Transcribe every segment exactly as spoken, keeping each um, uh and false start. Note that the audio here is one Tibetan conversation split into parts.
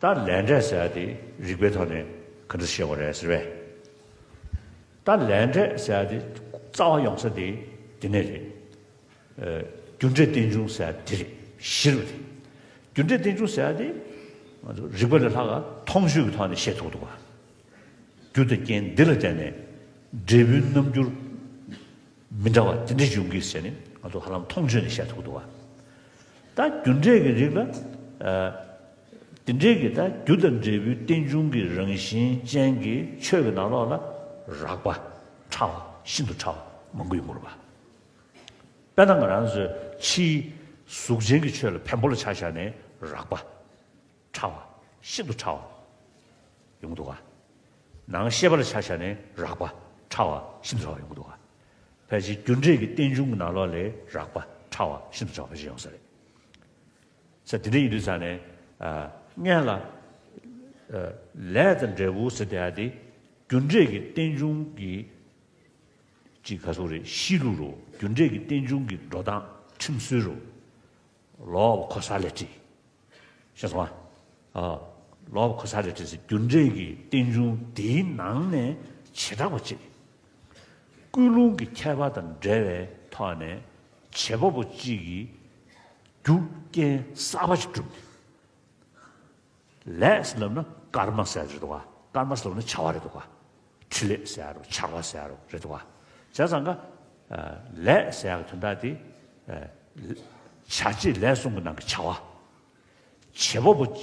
ད་ལས་འབྲས་ཟེར་ཡ་དེ་རིགས་པའི་ཐོག་ནས་ག་འདྲ་བཤད་དགོས་རེད་ཟེར་བས། ད་ལས་འབྲས་ཟེར་ཡ་དེ་རྩ་བ་ཡོང་ས་དེ་དེ་ནས་རེད། ཨ། རྒྱུ་འབྲས་རྟེན་འབྱུང་ཟེར་ཡ་དེ་རེད། གཞི་རེད་དེ། རྒྱུ་འབྲས་རྟེན་འབྱུང་ཟེར་ཡ་དེ་ང་ཚོ་རིགས་པ་ལས་ལྷག་ག་མཐོང་ཆོས་ཀྱི་ཐོག་ནས་བཤད་ཐུབ་འདུག་ག་རྒྱུ་དང་རྐྱེན་འདི་ལ་བརྟེན་ནས་འབྲས་བུའི་རྣམ་འགྱུར་མི་འདྲ་བ་དེ་འདྲ་ཡོང་གི་ཟེར་ནས་ང་ཚོ་ཧ་ལམ་མཐོང་ཆོས་ནས་བཤད་ཐུབ་འདུག་ག་ད་རྒྱུ་འབྲས་ཀྱི་རིགས་ལ། ཨ། དེ་འདྲའི་གི་ད་རྒྱུ་དང་འབྲས་བུའི་རྟེན་འབྱུང་གི་རང་བཞིན་ཅན་གྱི་ཆོས་ཀྱི་ནང་ལོགས་ལ་རགས་པ་ཕྲ་བ་ཤིན་ཏུ་ཕྲ་བ་མང་པོ་ཡོང་གི་རེད་པ། དཔེར་ན་ང་རང་ཚོའི་ཕྱིའི་གཟུགས་ཅན་གྱི་ཆོས་ལ་བེམ་པོ་ལ་ཆ་བཞག་ནས་རགས་པ་ཕྲ་བ་ཤིན་ཏུ་ཕྲ་བ་ཡོང་གི་འདུག་ག་ནང་ཤེས་པ་ལ་ཆ་བཞག་ནས་རགས་པ་ཕྲ་བ་ཤིན་ཏུ་ཕྲ་བ་ཡོང་གི་འདུག་ག་ཕལ་ཆེར་རྒྱུ་འབྲས་ཀྱི་རྟེན་འབྱུང་གི་ནང་ལོགས་ལས་རགས་པ་ཕྲ་བ་ཤིན་ཏུ་ཕྲ་བ་ཕལ་ཆེར་ཡོང་ས་རེད། ས་དེ་འདྲ་ཡིན་དུས་ཙང་ནས། ཨ། སྔོན་ལ། ཨ། ལས་དང་འབྲས་བུ་ཟེར་བསྡད་ཡ་དེ་རྒྱུ་འབྲས་ཀྱི་རྟེན་འབྱུང་གི་ཅིག་ག་ཟེར་དགོས་རེད། གཤིས་ལུགས་རོ། རྒྱུ་འབྲས་ཀྱི་རྟེན་འབྱུང་གི་འགྲོ་སྟངས་ཁྲིམས་སྲོལ་རོ། Law of causality ཤེས་སོང་ཨ། ཨ། Law of causality ཟེར་རྒྱུ་འབྲས་ཀྱི་རྟེན་འབྱུང་དེའི་ནང་ནས་བྱེ་བྲག་པ་གཅིག་ཀུན་སློང་གི་ཁྱད་པར་དང་འབྲེལ་བའི་ཐོག་ནས་བྱེད་པ་པོ་གཅིག་གིས་རྒྱུ་རྐྱེན་གསར་པ་ཞིག་བསྒྲུབས་ནས། ལས་ཟེར་ལབ་ན་ཀརྨ་ཟེར་རེད་འདུག་ག་ཀརྨ་ཟེར་ལབ་ན་བྱ་བ་རེད་འདུག་ག་འཕྲིན་ལས་ཟེར་ཡ་རོ། བྱ་བ་ཟེར་ཡ་རོ་རེད་འདུག་ག་བྱས་ཙང་ཀ་ལས་ཟེར་ཡ་གི་དོན་དག་དེ། བྱ་བྱེད་ལས་གསུམ་གྱི་ནང་གི་བྱ་བ། བྱེད་པ་པོ། བྱ་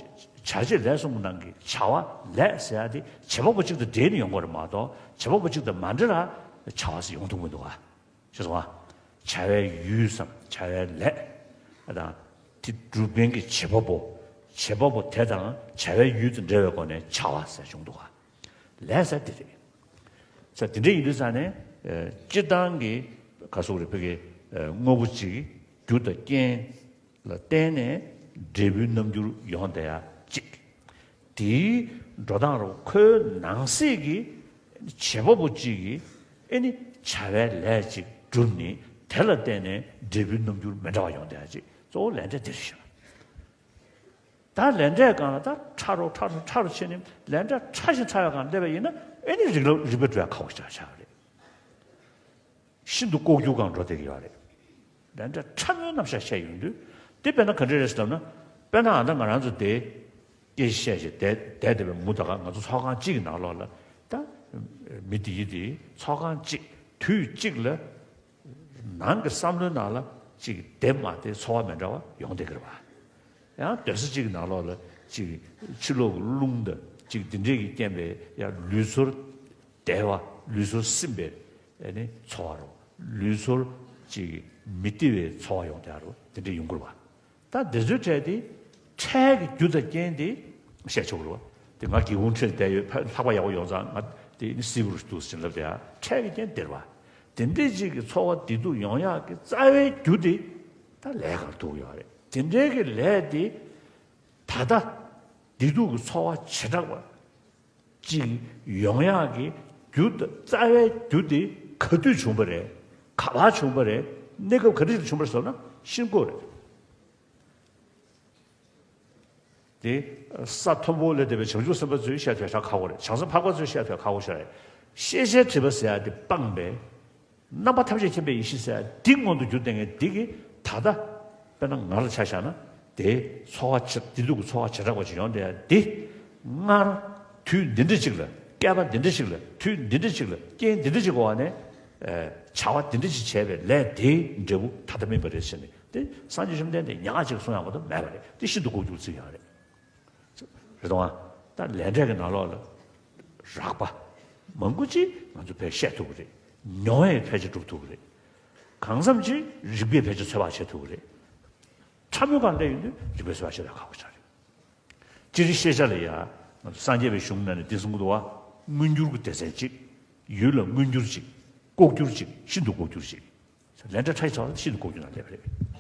བྱེད་ལས་གསུམ་གྱི་ནང་གི་བྱ་བ་ལས་ཟེར་ཡ་དེ་བྱེད་པ་པོ་གཅིག་དང་འབྲེལ་ནས་ཡོང་དགོས་རེད་མ་གཏོགས་བྱེད་པ་པོ་གཅིག་དང་མ་འབྲེལ་ལ་བྱ་བ་ཟེར་ཡོང་ཐུབ་མི་འདུག་ག་ཤེས་སོང་ཨ། བྱ་བའི་ཡུལ་སམ་བྱ་བའི་ལས། དང་། དེ་སྒྲུབ་མཁན་གྱི་བྱེད་པ་པོ། བྱེད་པ་པོ་དེ་དང་བྱ་བའི་ཡུལ་དུ་འབྲེལ་བའི་སྒོ་ནས་བྱ་བ་ཟེར་བྱུང་འདུག་ག་ལས་ཟེར་དེ་རེད། ས་དེ་འདྲ་ཡིན་དུས་ཙང་ནས། ཨ། སྤྱིར་བཏང་གི་ག་ཟེར་དགོས་རེད། བོད་ཀྱི། ཨ། དངོས་པོ་གཅིག་རྒྱུ་དང་རྐྱེན་ལ་བརྟེན་ནས་འབྲས་བུའི་རྣམ་འགྱུར་ཡོང་བསྡད་ཡ་གཅིག་དེའི་འགྲོ་སྟངས་རུ་ཁོའི་ནང་གསེས་ཀྱི་བྱེད་པ་པོ་གཅིག་གིས་ཨེ་ནི་བྱ་བའི་ལས་གཅིག་བསྒྲུབས་ནས་དེ་ལ་བརྟེན་ནས་འབྲས་བུའི་རྣམ་འགྱུར་མི་འདྲ་བ་ཡོང་བསྡད་ཡ་གཅིག་གཙོ་བོ་ལས་འབྲས་དེ་རེད་ཤག་ད་ལས་འབྲས་སྒང་ལ་ད་ཕྲ་རུ་ཕྲ་རུ་ཕྲ་རུ་ཕྱིན་ནས་ལས་འབྲས་ཕྲ་ཞིང་ཕྲ་བའི་སྒང་སླེབས་པ་ཡིན་ན་ཨེ་ནི་རིགས་ལ་རིགས་པ་འགྲོ་ཡ་ཁག་པོ་ཆགས་ཆགས་རེད། ཤིན་ཏུ་ལྐོག་གྱུར་སྒང་འགྲོ་བསྡད་ཀྱི་ཡོད་རེད། ལས་འབྲས་ཕྲ་མོའི་རྣམ་གཞག་བཤད་ཡོང་དུས་དེ་དཔེར་ན་ག་འདྲ་རེད་ཟེར་ལབ་ན། དཔེར་ན་ཨ་ད་ང་རང་ཚོ་དེ་སྐད་ཆ་བཤད་བྱས་བསྡད་བསྡད་བསྡད་པའི་མུ་ད་ག་ང་ཚོ་ཚོགས་ཁང་གཅིག་གི་ནང་ལོགས་ལ་ད་མི་དེ་ཡིས་དེ་ཚོགས་ཁང་གཅིག་དུས་གཅིག་ལ། ནང་གི་བསམ་བློའི་ནང་ལ་ཅིག་བདེ་མ་བདེ་ཚོར་བ་མི་འདྲ་བ་ཡོང་བསྡད་ཀྱི་རེད་པ། ཡང་སྡོད་ས་གཅིག་གི་ནང་ལོགས་ལ་ཅིག་ཕྱི་ལོགས་ཀྱི་རླུང་དང་ཅིག་འདི་འདྲས་ཀྱིས་རྐྱེན་པས་ཡང་ལུས་ཚོར་བདེ་བ་ལུས་ཚོར་སིམ་པའི་ཨ་ནི་ཚོར་བ་རོ། ལུས་ཚོར་ཅིག་མི་བདེ་བའི་ཚོར་བ་ཡོང་བསྡད་རོ། འདི་འདྲས་ཡོང་གི་རེད་པ། ད་འདི་ཚོའི་གྲས་དེ་འཕྲལ་གྱི་རྒྱུ་དང་རྐྱེན་དེ་བཤད་ཆོག་གི་རེད་པ། དེ་ང་སྒེའུ་ཁུང་འཕྲེད་བསྡད་ཡོད། ཕ་ལྷགས་པ་ཡག་པོ་ཡོང་ཙང་ང་དེ་ནི་སིལ་བུར་འདུག་ཟེར་ལབ་དེ་ཡ་འཕྲལ་གྱི་རྐྱེན་དེ་རེད་པ། དེ་འདྲའི་ཅིག་གི་ཚོར་བ་བདེ་སྡུག་ཡོང་ཡག་གི་རྩ་བའི་རྒྱུ་དེ་ད་ལས་སྒང་ཐུག་ཡོད་རེད། དེ་འདྲའི་གི་ལས་དེ་ད་ལྟ་བདེ་སྡུག་གི་ཚོར་བ་བྱེ་བྲག་པ་ཅིག་ཡོང་ཡག་གི་རྒྱུ་དང་རྩ་བའི་རྒྱུ་དེ་ག་དུས་བྱུང་བ་རེད། ག་པར་བྱུང་བ་རེད། གནས་སྐབས་ག་འདྲ་ཞིག་ལ་བྱུང་བ་རེད་ཟེར་ན་ཤིན་ཏུ་རེད། དེ་ས་མཐོན་པོ་ལས་འདས་པའི་བྱང་ཆུབ་སེམས་དཔའ་ཚོས་བཤད་ཐུབ་ཡ་ཁག་པོ་རེད། བྱང་སེམས་འཕགས་པ་ཚོས་བཤད་ཐུབ་ཡ་ཁག་པོ་ཞིག་རེད། ཤེས་བྱའི་སྒྲིབ་པ་ཟེར་ཡ་དེ་སྤངས་པས། རྣམ་པ་ཐམས་ཅད་མཁྱེན་པའི་ཡེ་ཤེས་ཟེར་ཡ་འདི་མངོན་དུ་གྱུར་བསྡད་མཁན་འདི་གིས་ད་ལྟ་དཔེར་ན་ང་ལ་ཆ་བཞག་ན་དེ་ཚོར་བ་བྱེ་བདེ་སྡུག་གི་ཚོར་བ་བྱེ་བྲག་པ་ཅིག་ཡོང་བསྡད་ཡ་འདི་སྔར་དུས་འདི་འདྲ་ཅིག་ལ་བསྐལ་པ་འདི་འདྲ་ཅིག་ལ་དུས་འདི་འདྲ་ཅིག་ལ་རྐྱེན་འདི་འདྲ་ཅིག་གི་འོག་ནས་བྱ་བ་འདི་འདྲ་ཅིག་བྱས་པའི་ལས་དེའི་འབྲས་བུ་ད་ལྟ་སྨིན་པ་རེད་ཟེར་ནས། དེ་སངས་རྒྱས་བཅོམ་ལྡན་འདས་ཉག་གཅིག་གསུང་ཡག་མ་གཏོགས་མེད་པ་རེད། དེ་ཤིན་ཏུ་ལྐོག་གྱུར་ཚིག་ཡང་རེད། རེད་དོ། ད་ལས་འབྲས་ཀྱི་ནང་ལོགས་ལ་རགས་པ་མང་པོ་ཅིག་ང་ཚོ་ཕལ་བཤད་ཐུབ་ཀྱི་རེད། མྱོང་བས་ཕལ་ཆེར་སྒྲུབ་ཐུབ་ཀྱི་རེད། གང་འཚམ་ཅིག་རིགས་པས་ཕལ་ཆེར་ཚོད་དཔག་བྱེད་ཐུབ་ཀྱི་རེད། ཕྲ་མོའི་སྒང་སླེབས་ཡོང་དུས་རིགས་པས་ཚོད་དཔག་བྱེད་ཡག་ཁག་པོ་ཆགས་རེད། སྤྱིར་ཤེས་བྱ་ལ་ཡང་ང་ཚོ་སངས་རྒྱས་པའི་གཞུང་ནང་ནས་འདི་གསུང་གི་འདུག་བ། མངོན་གྱུར་གྱི་སྡེ་ཚན་གཅིག་ཡུལ་ལ་མངོན་གྱུར་ཅིག་ལྐོག་གྱུར་ཅིག་ཤིན་ཏུ་ལྐོག་གྱུར་ཅིག་ལས་འབྲས་ཕྲ་ཞིང་ཕྲ་བ་ཤིན་ཏུ་ལྐོག་གྱུར་ནང་སླེབས་པ་རེད།